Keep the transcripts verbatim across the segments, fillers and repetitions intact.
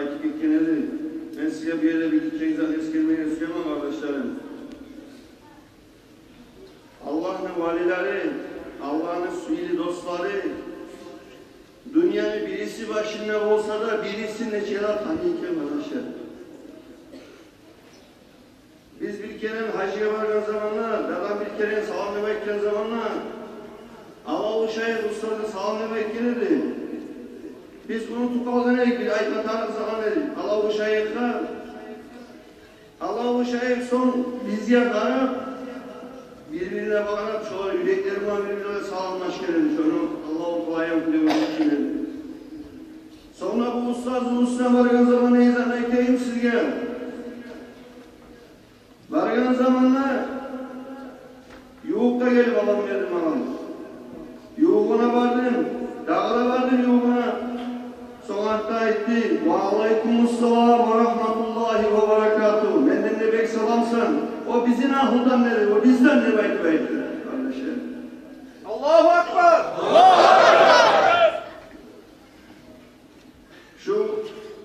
Айтып гетген эди. Мен сизге бу ерде бир-эки зат эсгермеге сюемен, къардашларым. Аллагьны валилери, Аллагьны сюйли достлары, дюньяны бириси башында болса да, бирисин нече де таный экен, къардашлар. Биз бир керен гьажгъа баргъан заманда, дадам бир керен салам деп айтгъан заманда, Алавлу шайых устазгъа салам деп айтгъан эди. Биз унутуп къалгъан эдик, бир айтма тарыкъ сагъан эдик Алавлу шайыхгъа. Алавлу шайых сонг бизге къарап, бир-бирине къарап, шолар юреклери булан бир-бирине саламлашгъан эди. Шону Аллагьу Таала янкъы деп ойлашгъан эди. Сонг да бу устазны уьстюне баргъан заманда, не зат айтайым сизге. Баргъан заманда ювукъгъа гелип аламан деди магъа. Ювугъуна бардым, дагъы да бардым ювугъуна. Сонг артда айтды: «Ва алайкумуссалам ва рагьматуллагьи ва баракатугь. Менден де бек саламсан. О бизин агьлудан деди, о бизден», — деп айтып айтды. Къардашлар. Аллагьу акбар! Шу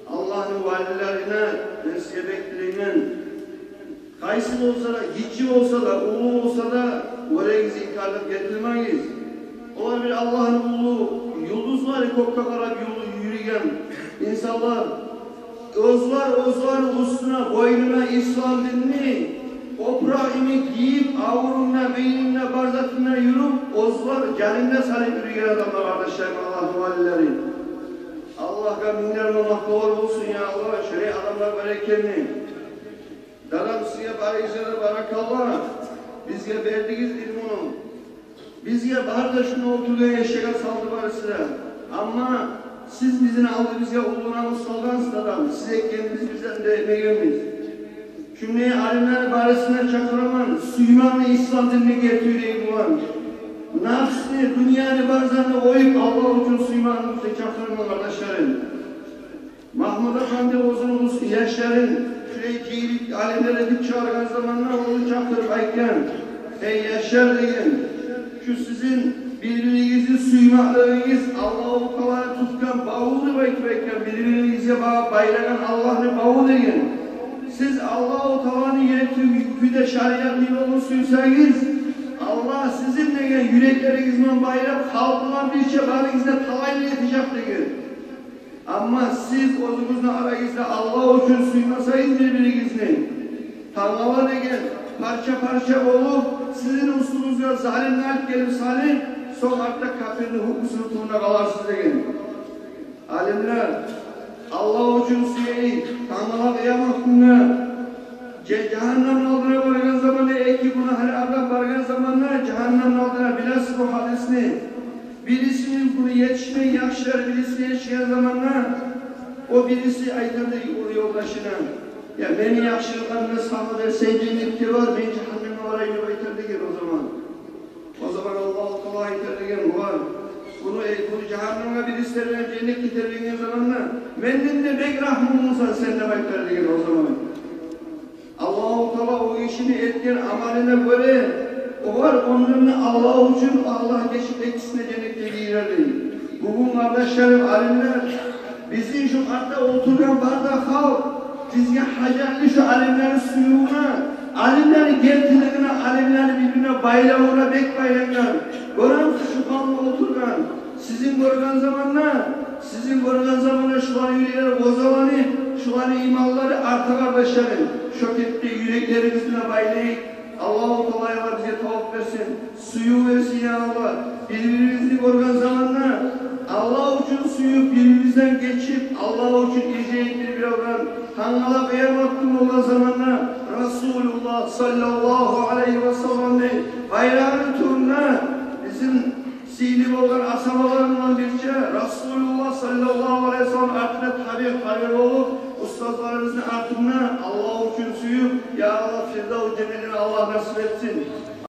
Аллагьны валилерине мен сизге бек тилеймен. Къайсы болса да, гиччи болса да, уллу болса да, оьрегиз, инкарлыкъ гелтирмегиз. Олар бир Аллагьны уллу юлдузлары, кёкге къарап юл-, юрюйген инсанлар. Оьзлер оьзлени уьстюне, бойнуна ислам динни опуракъ йимик гийип, авурунда, бийининде, бар затында юрюп, оьзлер жанын да салып юрюйген адамлар, къардашларым, Аллагьны валилери. Аллагьгъа минглерме макътавлар болсун, я Аллагь, шолай адамлар бар экенни. Дадам, сизге, барыгъызгъа да баракалла. Бизге бердигиз илмуну. Бизге бары да шунда олтургъан яшларгъа салды барысы да. Амма сиз бизин алдыбызгъа уллу намус салгъансыз, дадам. Сиз этгенигиз, биз де этмегенбиз. Шунда алимлени барысын да чакъыраман, сюймекни ислам динге гелтирейик булан. Напсны, дюньяны, бар затны къоюп, Аллагь учун сюймекни чакъыраман, къардашларым. Магьмуд апанды оьзюню уьст яшларын шулай жыйып, алимлер этип чыгъаргъан заманда, ону чакъырып айтгъан: «Эй яшлар, — деген, — шу сизин бир-биригизни сюймеклигигиз Аллагьу Тааланы тутгъан баву», — деп айтып айтгъан, — «бир-биригизге ба-, байлагъан Аллагьны баву», — деген. «Сиз Аллагьу Тааланы гелтирген кюйде шариатны ёлун сюйсегиз, Аллагь сизин, — деген, — юреклеригиз булан байлап, халкъ булан бирче барыгъызны да талайлы этежек», — деген. «Амма сиз оьзюгюзню арагъызда Аллагь учун сюймесегиз бир-биригизни, тангала, — деген, — парча-парча болуп, сизин уьстюгюзге залимни алып гелип салып, сонг артда капирни гьукмусуну тюбюнде къаларсыз», — деген. Алимлер, Аллагь учун сюейик, тангала къыямат гюнде же-, жагьаннемни алдына баргъан заманда, эки гюнагьлы адам баргъан заманда жагьаннемни алдына, билесиз бу гьадисни. Бирисини гюню етишмей яхшылар, бириси етишген заманда, о бириси айтар дей о ёлдашына: «Я, мени яхшылыкъларымдан сагъа берсенг женнетге бар, мен жагьаннемге барайым», — деп айтар деген о заман. О заман Аллагьу Таала айтар деген: «Вар, буну, эй, буну жагьаннемге бириси итерген, женнетге итерген заманда, менден де бек рагьмулумусан сен», — деп айтар деген о заман. Аллагьу Таала о гишини этген амалына гёре, огъар ондан да Аллагь учун, Аллагь гечип, экисин де женнетге гийирер дей. Бугюн, къардашларым, алимлер, бизин шу артда олтургъан бар да халкъ бизге гьажатлы шу алимлени сюювюне, алимлени гертилигине, алимлени бир-бирине байлавуна бек байлангъан. Гёремисиз шу халкъны олтургъан. Сизин гёрген заманда, сизин гёрген заманда шуланы юреклери къозгъаланып, шуланы иманлары арта, къардашларым. Шо кепде юреклерибизни байлайыкъ. Аллагьу Таала бизге тавпикъ берсин, сююв берсин, я Аллагь. Бир-бирибизни гёрген заманда Аллагь учун сююп, бир-бирибизден гечип, Аллагь учун иржайып бир-биревден, тангала къыямат гюн болгъан заманда Расулуллагь саллаллагьу алайгьи ва салламны байрагъыны тюбюнде бизин сыйлы болгъан асгьабаларындан бирче Расулуллагь саллаллагьу алайгьи ва саллам артына табиъ-табиъ болуп, устазларыбызны артында Аллагь учун сююп, я Аллагь, Фирдавс женнетин Аллагь насип этсин.